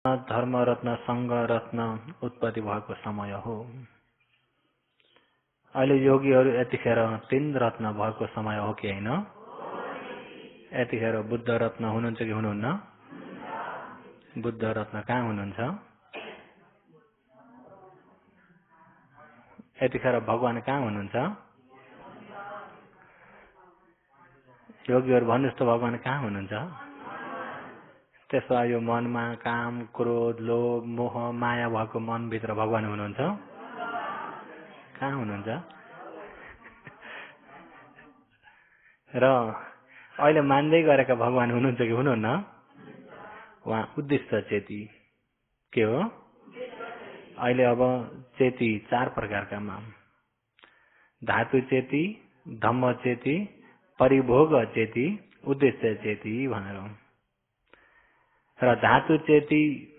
धर्मरत्न सङ्घरत्न उत्पत्ति भएको समय हो। अहिले योगीहरू यतिखेर 3 रत्न भएको समय हो कि होइन? यतिखेर बुद्ध रत्न हुनुहुन्छ कि हुनुहुन्न? बुद्ध रत्न कहाँ हुनुहुन्छ? यतिखेर भगवान कहाँ हुनुहुन्छ? योगीहरू भन्नुहोस् त भगवान कहाँ हुनुहुन्छ? त्यसो यो मनमा काम क्रोध लोभ मोह माया भएको मनभित्र भगवान हुनुहुन्छ? कहाँ हुनुहुन्छ? र अहिले मान्दै गरेका भगवान हुनुहुन्छ कि हुनुहुन्न? उहाँ उद्देश्य चेती के हो? अहिले अब चेती 4 प्रकारका धातु चेती, धम्म चेती, परिभोग चेती, उद्देश्य चेती भनेर। र धातु चेती